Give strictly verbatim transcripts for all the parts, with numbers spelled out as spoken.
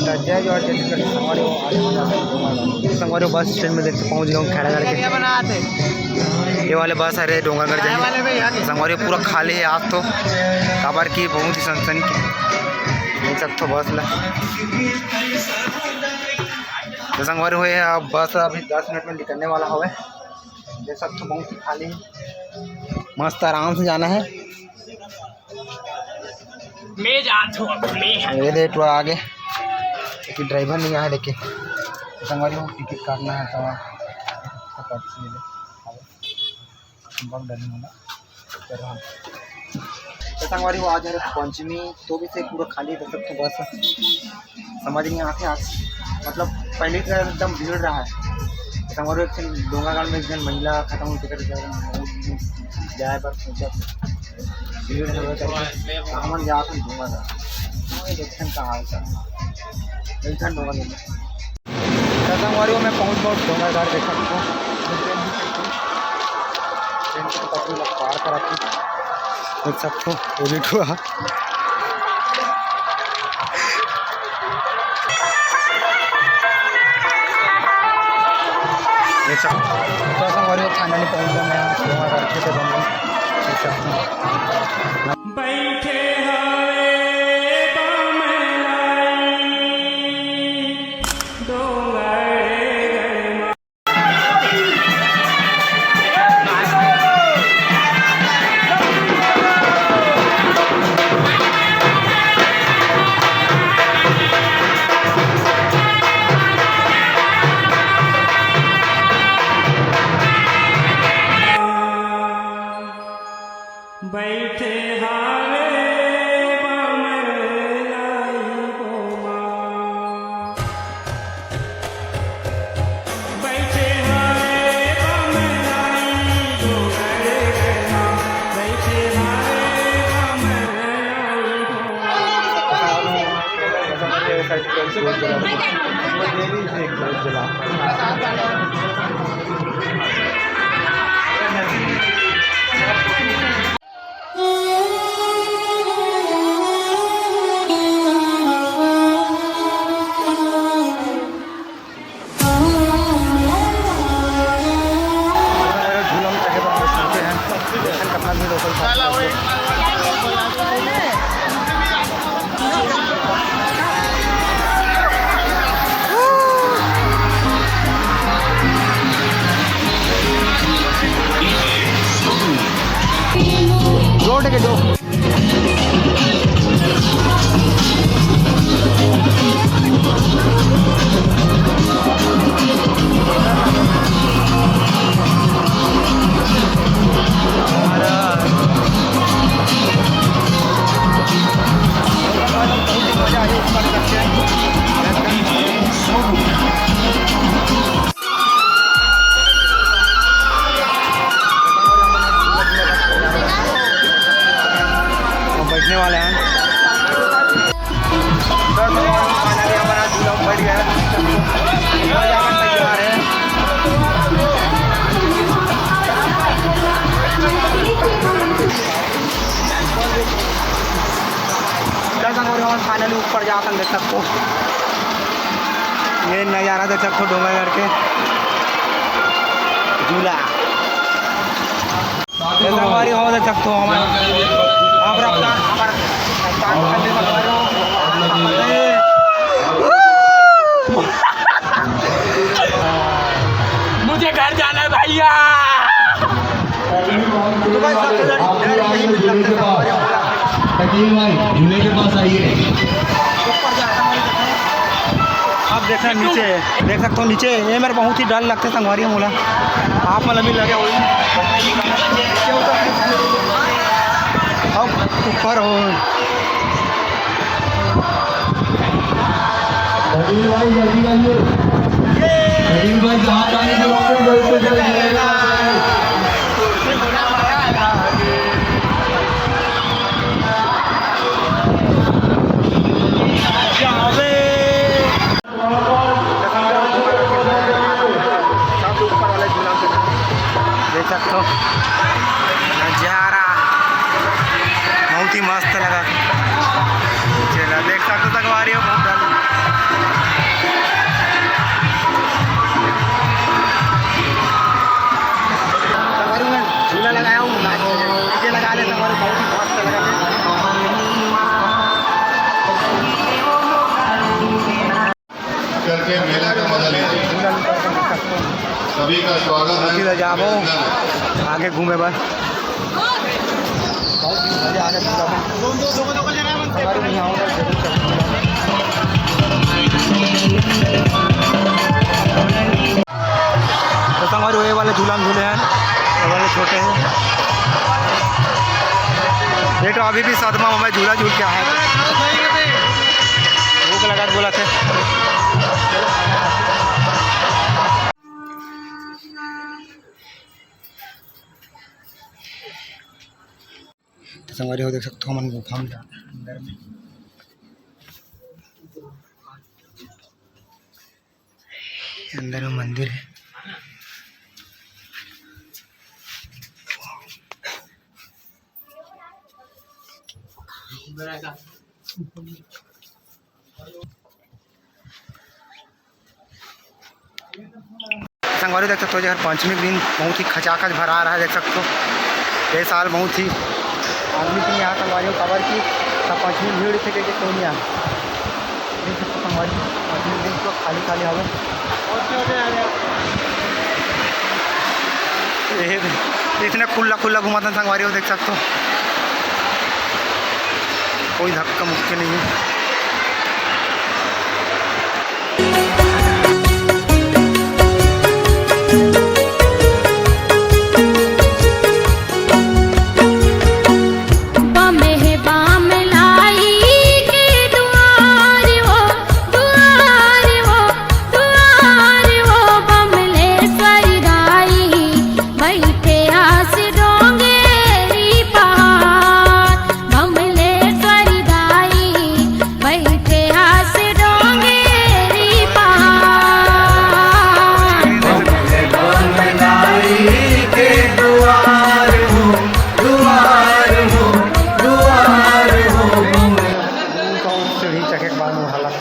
जय जोहार, जय छत्तीसगढ़। संगवारी हो, आज हम जाते हैं डोंगरगढ़। संगवारी हो, बस स्टैंड में देख के पहुंच गए हम खैरागढ़ के। ये वाले बस हरे डोंगरगढ़ जाए। संगवारी हो, पूरा खाली है आज तो, काबर की बहुत ही सनसनी देख सकते हो बस ला। तो संगवारी हो, ये अब बस अभी दस मिनट में निकलने वाला हवे। देख सकते हो, बहुत ही खाली है, मस्त आराम से जाना है। मैं जात हूँ, मैं। ये दे, टुरा आगे, लेकिन ड्राइवर नहीं आया। देखिए संगवारी हो, टिकट काटना है तो पर्ची दे। बहुत डर लग रहा है। तो संगवारी हो, आज है पंचमी, तो भी से पूरा खाली, देख सकते हो बस। समझ नहीं आते आज, मतलब पहले तो एकदम भीड़ रहा है। संगवारी हो, एक ठन डोंगरगढ़ में एक जन महिला खत्म हो चुके थे, जाए पर मतलब भीड़ है करके हमन जात हन डोंगरगढ़। देखथन का हाल चाल, देखथन डोंगरगढ़ में। तो संगवारी हो, मैं पहुंच गया डोंगरगढ़, देख सकते हो। ट्रेन की पटरी ला पार करा थी, देख सकते हो, ये भी हुआ। देख सकते हो, तो संगवारी हो, finally पहुंच गया मैं डोंगरगढ़ के, तो देख सकते हो। बैठे हवे बमलाई डोंगरगढ़। बैठे हावे बमलाई गोमा। बैठे हावे बमलाई गोमा। बैठे हावे बमलाई गोमा। झूला में चढ़े बर हम लोग सोचे हैं। देखन कितना भीड़ होता है। जोर देके जो। बैठने वाले हैं। चल संगवारी, हम finally ऊपर जात हन, देख सकथो। ये नज़ारा देख सकथो डोंगरगढ़ के झूला। ये संगवारी हो देख सकथो, हमन आप रफ्तार, आप रफ्तार। मुझे घर जाना है भैया। शकील भाई, झूले के पास आइए। आप देख रहे हैं नीचे, देख सकते हो नीचे, ये मेरे बहुत ही डर लगता है संगवारी मोला। आप मतलब भी लगे हुए। अब ऊपर हो। अनिल भाई, जल्दी आइए। अनिल भाई, जहाँ जाने के वक्त में जल्द से जल्द मिलेगा। देख सकते हो नजारा बहुत ही मस्त लगा। चला देख सकते हो संगवारी हो, बहुत डर के मेला का मजा लीजिए। सभी का स्वागत है। सीधा जाबो, आगे घूमे बर। बहुत मजा आ रहा है पूरा। तो संगवारी, ये वाले झूला में झूले हैं, ये वाले छोटे हैं। बेटा अभी भी सदमा में झूला झूल के आया है। भूख लगा तो बोला थे। तो संगवारी हो देख सकते हो, हमन गुफा में जाना है अंदर में। अंदर में मंदिर है। संगवारी देख सकते हो, जेकर पंचमी के दिन बहुत ही खचाखच भरा रहा है। देख सकते हो, ये साल बहुत ही आदमी के यहाँ संगवारी हो, काबर कि सब पंचमी भीड़ थे के कोई नहीं आ। देख सकते हो संगवारी, पंचमी के दिन तो खाली खाली हवे। ये इतना खुला खुला घुमाता संगवारी हो, देख सकते हो, कोई धक्का मुक्की नहीं है। सीढ़ी चढ़े के बाद वो हालत।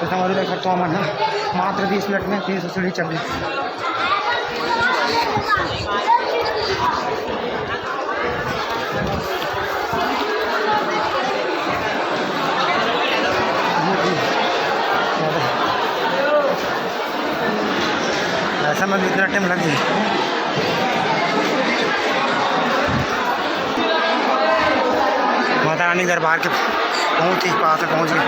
तो संगवारी देख सकते हो, हमन ह मात्र बीस मिनट में तीन सौ सीढ़ी चढ़ ली। ऐसा में भी इतना टाइम लग जाए। माता रानी दरबार के बहुत ही पास में पहुंच गए।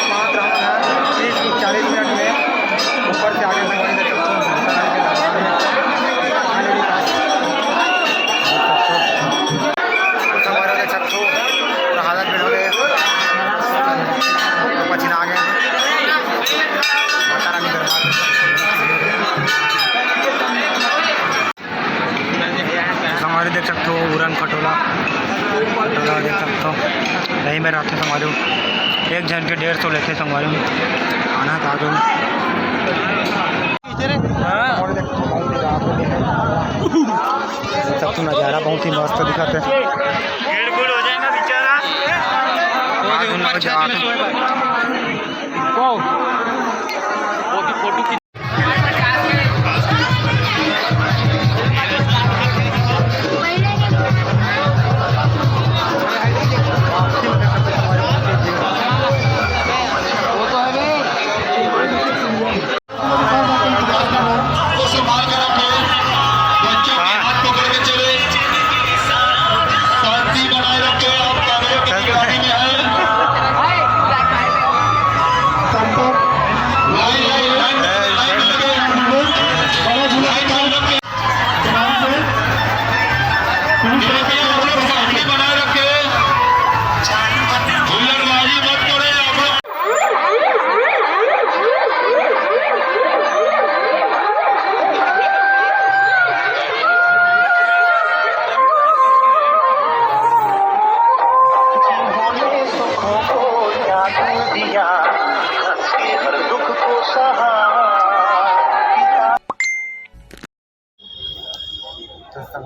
मात्र हमन ह तीस चालीस मिनट में ऊपर से आगे संगवारी देख सकथो, माता रानी के दरबार में आने के बाद संगवारी देख सकथो, पूरा हालत भीड़ हो गए, पसीना आ गया। माता रानी दरबार। संगवारी देख सकथो, उरन खटोला, खटोला देख सकथो, यही में रहथे संगवारी। एक झन के डेढ़ सौ लेथे संगवारी, आना था जो। सब तो नज़ारा बहुत ही मस्त दिखत है।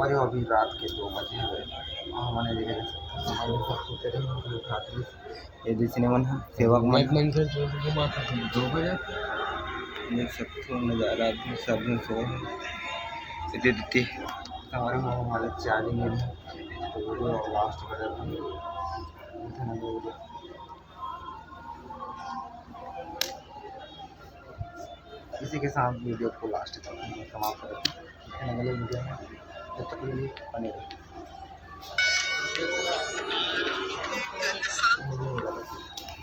अरे, अभी रात के दो बजे हवे। हाँ, हमन ये देखे, हमन सब सुते रहे, हमन उठा दिस। ये दे सिनेमन ह, सेवक मन। एक मंदिर जो, जो बात है, दो बजे। देख सकते हो नजारा, आदमी सब झन सोए हे। ये दे देती। हमारे मुंह वाले चार्जिंग में है। तो वीडियो लास्ट बजे हम इसी के साथ वीडियो को लास्ट तक हम समाप्त करते हैं। मिलते हैं अगले वीडियो में, तब तक के लिए बने रहिए।